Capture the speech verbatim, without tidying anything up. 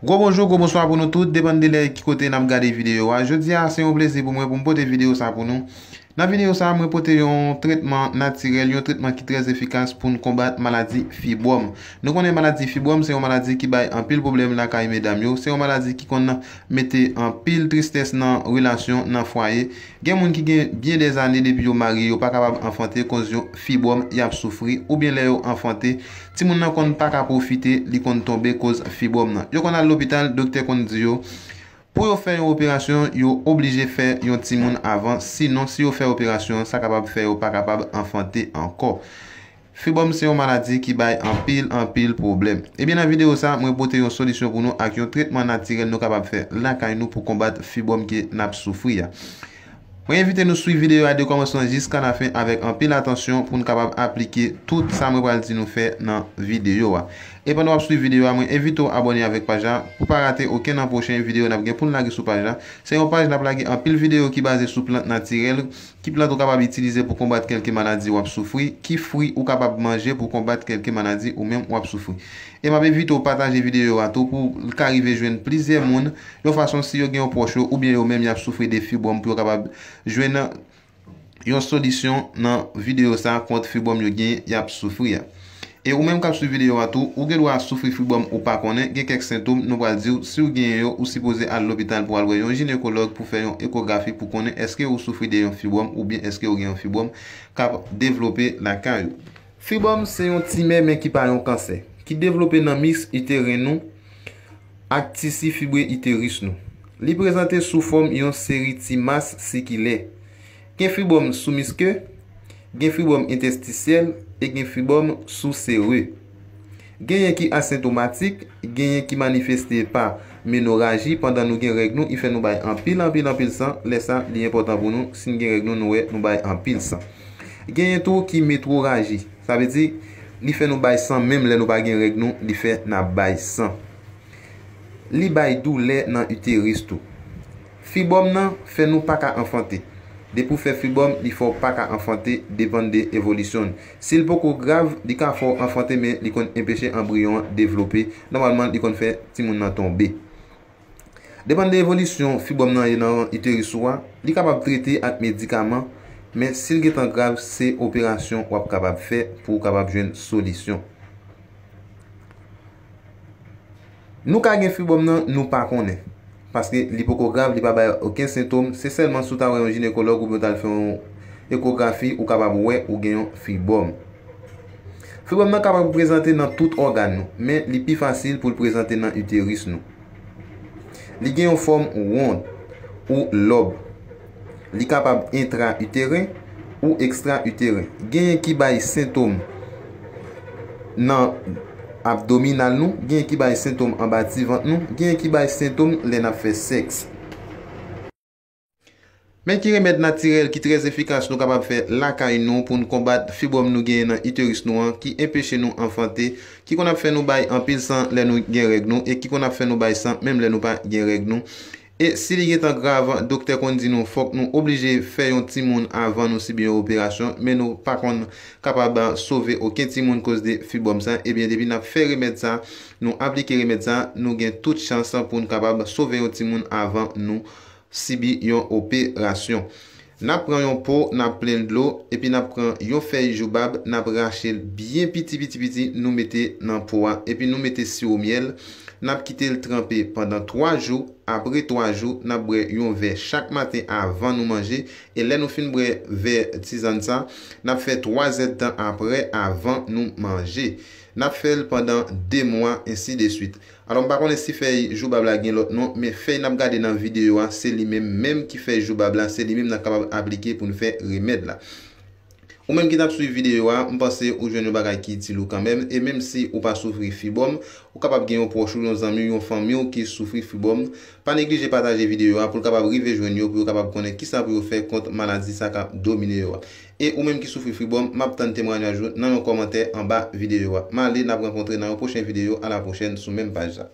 Gwo bonjou, gwo bonswa pou nou tout, depann de lè ki kote n ap gade videyo a. Jodi a, se yon plezi pou mwen pou m pote videyo sa pou nou. Nan videyo sa, mwen pote yon tretman natirèl, yon tretman ki trè efikas pou n konbat maladi fibwòm. Nou konnen maladi fibwòm se yon maladi ki bay anpil pwoblèm lakay medam yo, se yon maladi ki konn mete anpil tristès nan relasyon, nan fwaye. Gen moun ki gen byen dèzane depi yo marye, yo pa kapab anfante koz yo fibwòm y ap soufri, oubyen lè yo anfante, timoun nan konn pa ka pwofite, li konn tonbe koz fibwòm nan. Yo konn al lopital, doktè konn di yo, pou yo fè yon operasyon, yo oblije fè yon timoun avan, sinon si yo fè operasyon an, sa kapab fè yo pa kapab anfante ankò. Fibwòm se yon maladi ki bay anpil, anpil pwoblèm. Ebyen, nan videyo sa, mwen pote yon solisyon pou nou ak yon tretman natirèl nou kapab fè lakay nou pou konbat fibwòm ke n ap soufri a. Mwen envite nou swiv videyo a de kòmansman jiska lafen avèk anpil atansyon pou n kapab aplike tout sa mwen pral di nou fè nan videyo a. E pandan w ap swiv videyo a, mwen envite w abòne avèk paj la pou pa rate okenn nan pwochen videyo n ap gen pou n lage sou paj la. Se yon paj n ap lage anpil videyo ki baze sou plant natirèl, ki plant ou kapab itilize pou konbat kèlke maladi w ap soufri, ki fwi ou kapab manje pou konbat kèlke maladi ou menm w ap soufri. E m ap envite w pataje videyo a tou pou l ka rive jwenn plizyè moun, yon fason si yo gen yon pwòch yo oubyen yo menm y ap soufri de fibwòm pou yo kapab jwenn yon solisyon nan videyo sa kont fibwòm yo gen y ap soufri a. E ou menm k ap swiv videyo a tou, ou gen dwa soufri fibwòm ou pa konnen, gen kèk sentòm nou pral di w, si w genyen yo, ou sipoze al lopital pou al wè yon jinekològ pou fè yon ekografi pou konnen èske ou soufri de yon fibwòm oubyen èske ou gen yon fibwòm k ap devlope lakay ou. Fibwòm se yon timè men ki pa yon kansè, ki devlope nan misk iteren nou ak tisi fibre iteris nou. Li prezante sou fòm yon seri ti mas sikilè. Gen fibwòm sou miske, gen fibwòm entestisyèl e gen fibwòm sou sere. Genyen ki asentomatik, genyen ki manifeste pa menoraji pandan nou gen règ nou, li fè nou bay anpil, anpil, anpil san. Lè sa, li enpòtan pou nou, si n gen règ nou, nou wè nou bay anpil san. Genyen tou ki metworaji, sa vle di, li fè nou bay san menm lè nou pa gen règ nou, li fè n ap bay san. Li bay doulè nan iteris tou. Fibwòm nan fè nou pa ka anfante. Depi w fè fibwòm, li fè w pa ka anfante, depann de evolisyon l. Si l poko grav, li ka fè w anfante, men li konn enpeche anbriyon an devlope. Nòmalman, li konn fè timoun nan tonbe. Depann de evolisyon fibwòm nan ye nan iteris ou a, li kapab trete ak medikaman, men si l gentan grav, se operasyon w ap kapab fè pou w kapab jwenn solisyon. Nou ka gen fibwòm nan, nou pa konnen. Paske li poko grav, li pa bay okenn sentòm, se sèlman si w ta wè yon jinekològ oubyen w t al fè yon ekografi, ou kapab wè ou gen yon fibwòm. Fibwòm nan kapab prezante nan tout ògàn nou, men li pi fasil pou l prezante nan iteris nou. Li gen yon fòm wonn ou lòb. Li kapab entra-iteren ou ekstra-iteren. Genyen ki bay sentòm nan abdominal nou, genyen ki bay sentòm anba ti vant nou, genyen ki bay sentòm lè n ap fè sèks. Men ki remèd natirèl ki trè efikas nou kapab fè lakay nou pou n konbat fibwòm nou genyen nan iteris nou an ki enpeche nou anfante, ki konn ap fè nou bay anpil san lè nou gen règ nou e ki konn ap fè nou bay san menm lè nou pa gen règ nou. E si li gentan grav, doktè konn di nou fòk nou oblije fè yon timoun avan nou sibi yon operasyon, men nou pa konn kapab sove okenn timoun koz de fibwòm sa. Ebyen, depi n ap fè remèd sa, nou aplike remèd sa, nou gen tout chans pou n kapab sove yon timoun avan nou sibi yon operasyon. N ap pran yon po, n ap plen l dlo, epi n ap pran yon fèy joubab, n ap rache l byen piti, piti, piti, nou mete nan po a, epi nou mete siwo myèl, n ap kite l tranpe pandan twa jou, apre twa jou, n ap bwè yon vè chak maten avan nou manje, e lè nou fin bwè vè tizann sa, n ap fè twa zèdtan apre avan nou manje. N ap fè l pandan de mwa, ensi de swit. Alò, m pa konnen si fèy joubab la gen lòt non, men fèy n ap gade nan videyo a, se li menm, menm ki fèy joubab la, se li menm n ap kapab aplike pou n fè remèd la. Ou menm ki t ap swiv videyo a, m panse ou jwenn yon bagay ki itil ou kanmenm, e menm si ou pa soufri fibwòm, ou kapab gen yon pwòch ou, yon zanmi w, yon fanmi w ki soufri fibwòm. Pa neglije pataje videyo a pou l kapab rive jwenn yo, pou yo kapab konnen kisa pou yo fè kont maladi sa k ap domine yo a. E ou menm ki soufri fibwòm, m ap tann temwayaj ou nan yon kòmantè anba videyo a. M ale, n ap rankontre nan yon pwochen videyo, a la pwochèn sou menm paj la.